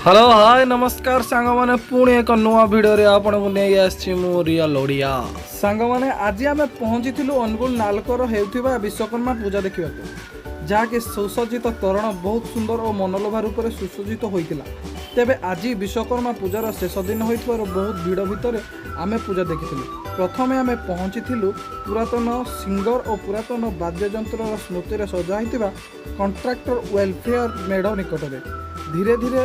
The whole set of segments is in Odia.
ହ୍ୟାଲୋ, ହାଏ, ନମସ୍କାର ସାଙ୍ଗମାନେ। ପୁଣି ଏକ ନୂଆ ଭିଡ଼ିଓରେ ଆପଣଙ୍କୁ ନେଇ ଆସିଛି ମୁଁ ରିଅଲ ଓଡ଼ିଆ। ସାଙ୍ଗମାନେ, ଆଜି ଆମେ ପହଞ୍ଚିଥିଲୁ ଅନୁଗୁଳ ନାଲକୋର ହେଉଥିବା ବିଶ୍ୱକର୍ମା ପୂଜା ଦେଖିବାକୁ, ଯାହାକି ସୁସଜ୍ଜିତ ତୋରଣ ବହୁତ ସୁନ୍ଦର ଓ ମନଲୋଭା ରୂପରେ ସୁସଜ୍ଜିତ ହୋଇଥିଲା। ତେବେ ଆଜି ବିଶ୍ୱକର୍ମା ପୂଜାର ଶେଷ ଦିନ ହୋଇଥିବାରୁ ବହୁତ ଭିଡ଼ ଭିତରେ ଆମେ ପୂଜା ଦେଖିଥିଲୁ। ପ୍ରଥମେ ଆମେ ପହଞ୍ଚିଥିଲୁ ପୁରାତନ ସିଙ୍ଗର ଓ ପୁରାତନ ବାଦ୍ୟଯନ୍ତ୍ରର ସ୍ମୃତିରେ ସଜା ହୋଇଥିବା କଣ୍ଟ୍ରାକ୍ଟର ୱେଲଫେୟାର ମେଢ଼ ନିକଟରେ। ଧୀରେ ଧୀରେ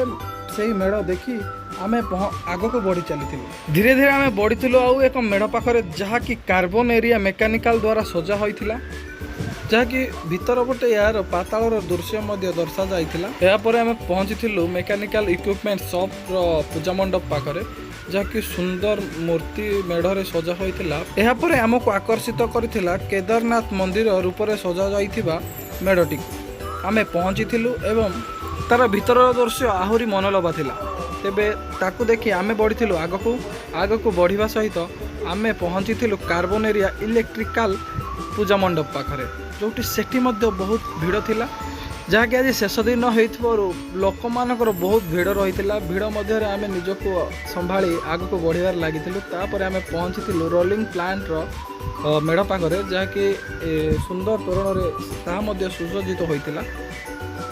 ସେଇ ମେଢ଼ ଦେଖି ଆମେ ଆଗକୁ ବଢ଼ି ଚାଲିଥିଲୁ। ଧୀରେ ଧୀରେ ଆମେ ବଢ଼ିଥିଲୁ ଆଉ ଏକ ମେଢ଼ ପାଖରେ, ଯାହାକି କାର୍ବନ ଏରିଆ ମେକାନିକାଲ ଦ୍ୱାରା ସଜା ହୋଇଥିଲା, ଯାହାକି ଭିତର ପଟେ ଏହାର ପାତାଳର ଦୃଶ୍ୟ ମଧ୍ୟ ଦର୍ଶାଯାଇଥିଲା। ଏହାପରେ ଆମେ ପହଞ୍ଚିଥିଲୁ ମେକାନିକାଲ ଇକ୍ୱିପମେଣ୍ଟ ସପ୍ର ପୂଜା ମଣ୍ଡପ ପାଖରେ, ଯାହାକି ସୁନ୍ଦର ମୂର୍ତ୍ତି ମେଢ଼ରେ ସଜା ହୋଇଥିଲା। ଏହାପରେ ଆମକୁ ଆକର୍ଷିତ କରିଥିଲା କେଦାରନାଥ ମନ୍ଦିର ରୂପରେ ସଜା ଯାଇଥିବା ମେଢ଼ଟିକୁ। ଆମେ ପହଞ୍ଚିଥିଲୁ ଏବଂ ତାର ଭିତରର ଦୃଶ୍ୟ ଆହୁରି ମନଲୋଭା ଥିଲା। ତେବେ ତାକୁ ଦେଖି ଆମେ ବଢ଼ିଥିଲୁ ଆଗକୁ। ଆଗକୁ ବଢ଼ିବା ସହିତ ଆମେ ପହଞ୍ଚିଥିଲୁ କାର୍ବନ ଏରିଆ ଇଲେକ୍ଟ୍ରିକାଲ ପୂଜା ମଣ୍ଡପ ପାଖରେ, ଯେଉଁଠି ସେଠି ମଧ୍ୟ ବହୁତ ଭିଡ଼ ଥିଲା, ଯାହାକି ଆଜି ଶେଷ ଦିନ ହେଇଥିବାରୁ ଲୋକମାନଙ୍କର ବହୁତ ଭିଡ଼ ରହିଥିଲା। ଭିଡ଼ ମଧ୍ୟରେ ଆମେ ନିଜକୁ ସମ୍ଭାଳି ଆଗକୁ ବଢ଼ିବାରେ ଲାଗିଥିଲୁ। ତାପରେ ଆମେ ପହଞ୍ଚିଥିଲୁ ରୋଲିଂ ପ୍ଲାଣ୍ଟର ମେଢ଼ ପାଖରେ, ଯାହାକି ସୁନ୍ଦର ତୋରଣରେ ତାହା ମଧ୍ୟ ସୁସଜ୍ଜିତ ହୋଇଥିଲା।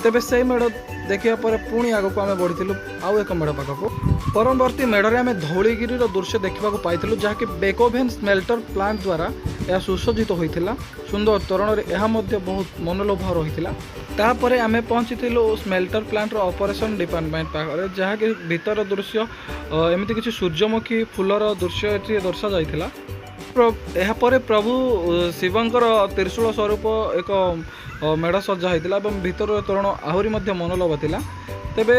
ତେବେ ସେଇ ମେଢ଼ ଦେଖିବା ପରେ ପୁଣି ଆଗକୁ ଆମେ ବଢ଼ିଥିଲୁ ଆଉ ଏକ ମେଢ଼ ପାଖକୁ। ପରବର୍ତ୍ତୀ ମେଢ଼ରେ ଆମେ ଧଉଳିଗିରିର ଦୃଶ୍ୟ ଦେଖିବାକୁ ପାଇଥିଲୁ, ଯାହାକି ବେକୋଭେନ୍ ସ୍ମେଲ୍ଟର ପ୍ଲାଣ୍ଟ ଦ୍ୱାରା ଏହା ସୁସଜ୍ଜିତ ହୋଇଥିଲା। ସୁନ୍ଦର ତୋରଣରେ ଏହା ମଧ୍ୟ ବହୁତ ମନଲୋଭା ରହିଥିଲା। ତାପରେ ଆମେ ପହଞ୍ଚିଥିଲୁ ସ୍ମେଲ୍ଟର ପ୍ଲାଣ୍ଟର ଅପରେସନ୍ ଡିପାର୍ଟମେଣ୍ଟ ପାଖରେ, ଯାହାକି ଭିତର ଦୃଶ୍ୟ ଏମିତି କିଛି ସୂର୍ଯ୍ୟମୁଖୀ ଫୁଲର ଦୃଶ୍ୟ ଏଠି ଦର୍ଶାଯାଇଥିଲା। ଏହାପରେ ପ୍ରଭୁ ଶିବଙ୍କର ତ୍ରିଶୂଳ ସ୍ୱରୂପ ଏକ ମେଢ଼ ସଜା ହୋଇଥିଲା ଏବଂ ଭିତରର ତୋରଣ ଆହୁରି ମଧ୍ୟ ମନଲୋଭା ଥିଲା। ତେବେ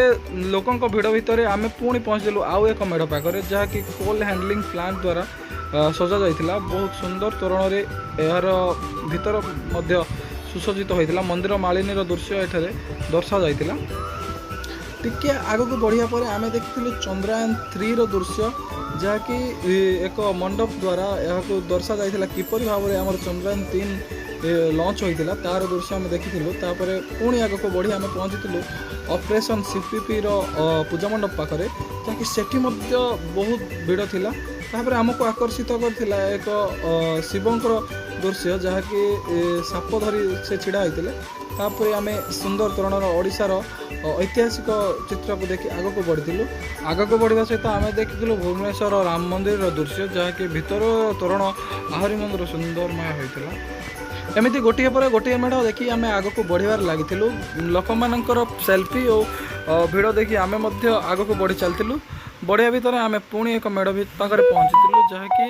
ଲୋକଙ୍କ ଭିଡ଼ ଭିତରେ ଆମେ ପୁଣି ପହଞ୍ଚିଲୁ ଆଉ ଏକ ମେଢ଼ ପାଖରେ, ଯାହାକି କୋଲ୍ ହ୍ୟାଣ୍ଡଲିଂ ପ୍ଲାଣ୍ଟ ଦ୍ୱାରା ସଜା ଯାଇଥିଲା। ବହୁତ ସୁନ୍ଦର ତୋରଣରେ ଏହାର ଭିତର ମଧ୍ୟ ସୁସଜ୍ଜିତ ହୋଇଥିଲା। ମନ୍ଦିର ମାଳିନୀର ଦୃଶ୍ୟ ଏଠାରେ ଦର୍ଶାଯାଇଥିଲା। ଟିକିଏ ଆଗକୁ ବଢ଼ିବା ପରେ ଆମେ ଦେଖିଥିଲୁ ଚନ୍ଦ୍ରାୟନ 3ର ଦୃଶ୍ୟ, ଯାହାକି ଏକ ମଣ୍ଡପ ଦ୍ୱାରା ଏହାକୁ ଦର୍ଶାଯାଇଥିଲା। କିପରି ଭାବରେ ଆମର ଚନ୍ଦ୍ରାୟନ 3 ଲଞ୍ଚ ହୋଇଥିଲା, ତାର ଦୃଶ୍ୟ ଆମେ ଦେଖିଥିଲୁ। ତାପରେ ପୁଣି ଆଗକୁ ବଢ଼ି ଆମେ ପହଞ୍ଚିଥିଲୁ ଅପରେସନ୍ ସିପିପିର ପୂଜା ମଣ୍ଡପ ପାଖରେ, ଯାହାକି ସେଠି ମଧ୍ୟ ବହୁତ ଭିଡ଼ ଥିଲା। ତାପରେ ଆମକୁ ଆକର୍ଷିତ କରିଥିଲା ଏକ ଶିବଙ୍କର ଦୃଶ୍ୟ, ଯାହାକି ସାପ ଧରି ସେ ଛିଡ଼ା ହୋଇଥିଲେ। ତାପରେ ଆମେ ସୁନ୍ଦର ତୋରଣର ଓଡ଼ିଶାର ଐତିହାସିକ ଚିତ୍ରକୁ ଦେଖି ଆଗକୁ ବଢ଼ିଥିଲୁ। ଆଗକୁ ବଢ଼ିବା ସହିତ ଆମେ ଦେଖିଥିଲୁ ଭୁବନେଶ୍ୱର ରାମ ମନ୍ଦିରର ଦୃଶ୍ୟ, ଯାହାକି ଭିତର ତୋରଣ ଆହୁରି ମନ୍ଦିର ସୁନ୍ଦରମୟ ହୋଇଥିଲା। ଏମିତି ଗୋଟିଏ ପରେ ଗୋଟିଏ ମେଢ଼ ଦେଖି ଆମେ ଆଗକୁ ବଢ଼ିବାରେ ଲାଗିଥିଲୁ। ଲୋକମାନଙ୍କର ସେଲ୍ଫି ଓ ଭିଡ଼ ଦେଖି ଆମେ ମଧ୍ୟ ଆଗକୁ ବଢ଼ି ଚାଲିଥିଲୁ। ବଢ଼ିବା ଭିତରେ ଆମେ ପୁଣି ଏକ ମେଢ଼ ପାଖରେ ପହଞ୍ଚିଥିଲୁ, ଯାହାକି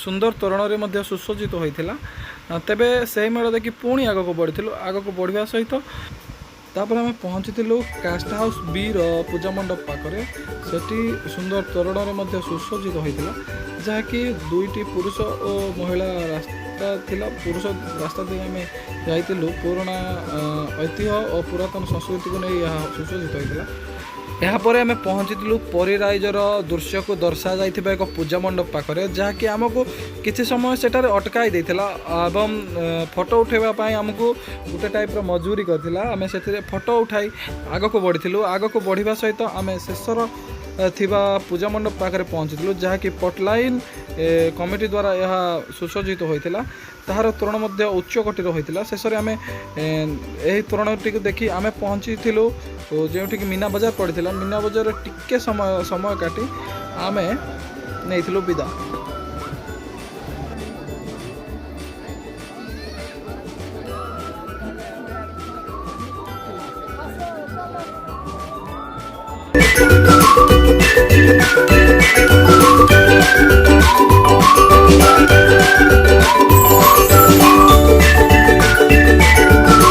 ସୁନ୍ଦର ତୋରଣରେ ମଧ୍ୟ ସୁସଜ୍ଜିତ ହୋଇଥିଲା। ତେବେ ସେହି ମେଢ଼ ଦେଖି ପୁଣି ଆଗକୁ ବଢ଼ିଥିଲୁ। ଆଗକୁ ବଢ଼ିବା ସହିତ ତାପରେ ଆମେ ପହଞ୍ଚିଥିଲୁ କାଷ୍ଟ ହାଉସ୍ ବିର ପୂଜା ମଣ୍ଡପ ପାଖରେ। ସେଠି ସୁନ୍ଦର ତୋରଣରେ ମଧ୍ୟ ସୁସଜ୍ଜିତ ହୋଇଥିଲା, ଯାହାକି ଦୁଇଟି ପୁରୁଷ ଓ ମହିଳା ରାସ୍ତା ଥିଲା। ପୁରୁଷ ରାସ୍ତା ଦେଇ ଆମେ ଯାଇଥିଲୁ। ପୁରୁଣା ଐତିହ୍ୟ ଓ ପୁରାତନ ସଂସ୍କୃତିକୁ ନେଇ ଏହା ସୁସଜ୍ଜିତ ହୋଇଥିଲା। ଏହାପରେ ଆମେ ପହଞ୍ଚିଥିଲୁ ପରିରାଇଜର ଦୃଶ୍ୟକୁ ଦର୍ଶାଯାଇଥିବା ଏକ ପୂଜା ମଣ୍ଡପ ପାଖରେ, ଯାହାକି ଆମକୁ କିଛି ସମୟ ସେଠାରେ ଅଟକାଇ ଦେଇଥିଲା ଏବଂ ଫଟୋ ଉଠାଇବା ପାଇଁ ଆମକୁ ଗୋଟେ ଟାଇପ୍ର ମଜବୁରି କରିଥିଲା। ଆମେ ସେଥିରେ ଫଟୋ ଉଠାଇ ଆଗକୁ ବଢ଼ିଥିଲୁ। ଆଗକୁ ବଢ଼ିବା ସହିତ ଆମେ ଶେଷର ଥିବା ପୂଜା ମଣ୍ଡପ ପାଖରେ ପହଞ୍ଚିଥିଲୁ, ଯାହାକି ପଟଲାଇନ୍ କମିଟି ଦ୍ୱାରା ଏହା ସୁସଜ୍ଜିତ ହୋଇଥିଲା। ତାହାର ତୋରଣ ମଧ୍ୟ ଉଚ୍ଚ କୋଟିର ହୋଇଥିଲା। ଶେଷରେ ଆମେ ଏହି ତୋରଣଟିକୁ ଦେଖି ଆମେ ପହଞ୍ଚିଥିଲୁ ଯେଉଁଠିକି ମୀନା ବଜାର ପଡ଼ିଥିଲା। ମୀନା ବଜାରରେ ଟିକେ ସମୟ ସମୟ କାଟି ଆମେ ନେଇଥିଲୁ ବିଦା।